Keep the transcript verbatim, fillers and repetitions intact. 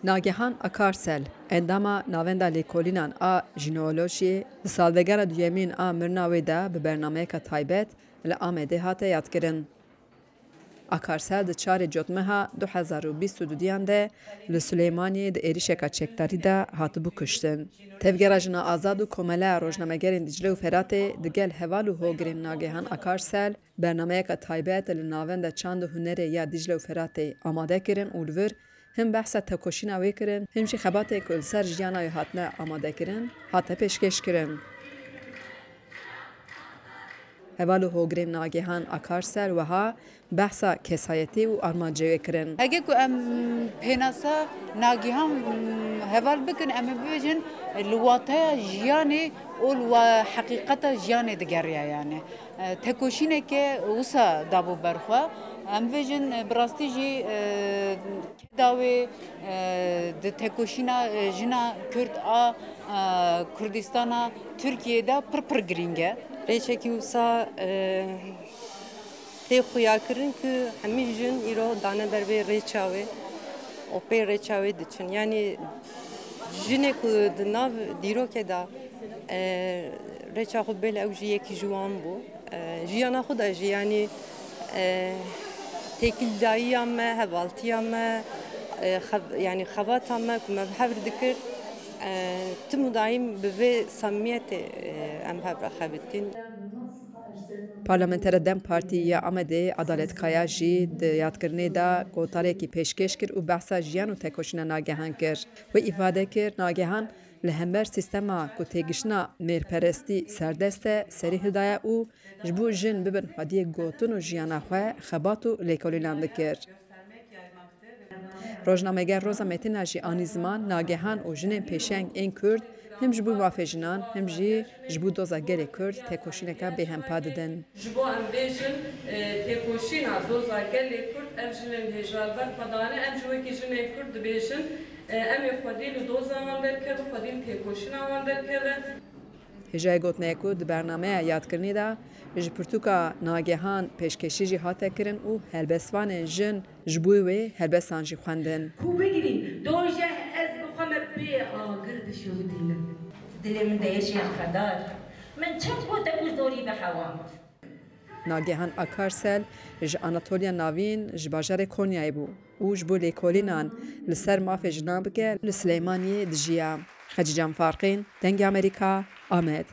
Nagehan Akarsel, endama Navenda Lêkolînan a Jîneolojiyê, di salvegera duyemîn a mirina wê de bi bernameyeke taybet li Amedê hate yadkirin. Akarsel di çarê Cotmeha du hezar û bîst û dudiyan de li Silêmaniyê di êrişeka çekdarî de hatibû kuştin. Tevgera Jina Azad û Komeleya Rojnamegerên Dîcle û Feratê digel heval û hogirên Nagehan Akarsel bernameyeke taybet li Navenda Çand û Hunerê ya Dîcle û Feratê amade kirin û li vir him behsa tekoşîna wê kirin, him jî xebatê ku li ser jiyana wê hatine amadekirin, hate pêşkêşkirin. Heval û hogirên Nagehan Akarsel wiha behsa kesayetî û armancê wê kirin. Heke ku em pênasa Nagihan heval bikin, em ê bibêjin li wateya jiyanê û li wa-, heqîqeta jiyanê digeriya yani. E, tekoşîneke wisa dabû ber xwe. Em bibêjin, e, bi rastî jî, e, keda wê, e, di tekoşîna, e, jina Kurd a, e, Kurdistana Tirkiyê de pir pir girîng e. Rêçekî wisa, e, tê xuyakirin ku hemî jin îro dane ber vê rêça wê û pê rêça wê diçin. Yanî jinê ku di nav dîrokê de, e, rêça xwe bêle ew jî yekî ji wan bû. E, jiyana xwe de jî, yanî, e, têkildayiya me, hevaltiya me, e, xev-, yanî xebata me ku me bi hev re dikir, e, tim û daîm bi vê samimiyetê, e, em hev re xebitîn. Parlamentera DEM Partî ya Amedê Adalet Kaya jî di yadkirinê de gotarekî pêşkêş kir û behsa jiyan û tekoşîna Nagehan kir. Wê îfade kir, Nagehan li hember sîstema ku têgiştina mêrperestî serdest e, serî hildaye û ji bo jin bibin xwediyê gotin û jiyana xwe xebat û lêkolînan dikir. Rojnameger Roza Metîna jî anî ziman, Nagehan û jinên pêşeng ên Kurd him ji bo mafê jinan, him jî ji bo doza gelê Kurd tekoşîneke bêhempa didin. Ji bo em bêjin, e, têkoşîna doza gelê Kurd, ev jinên hêja li ber xwe dane, em jî wekî jinên Kurd dibêjin, e, em ê xwedî li doza wan derkevin, xwedî li têkoşîna wan derkevin. Hêjayê gotinê ye ku di bernameya yadkirinê de ji pirtûka Nagehan pêşkêşî jî hate kirin û helbestvanên jin ji bo wê helbestan jî xwendin. Ku bigirî, dojeh ez bi xwe me bê agir dişewitînim. Dilê min de ye jiyana xedar. Min çend gote ku zorî bi hewa. Nagehan Akarsel ji Anatoliya Navîn, ji bajarê Konyayê bû û ji bo lêkolînan li ser mafê jinan bike li Silêmaniyê dijiya. Xecîcan Farqîn, Dengê Amerîka, Amed.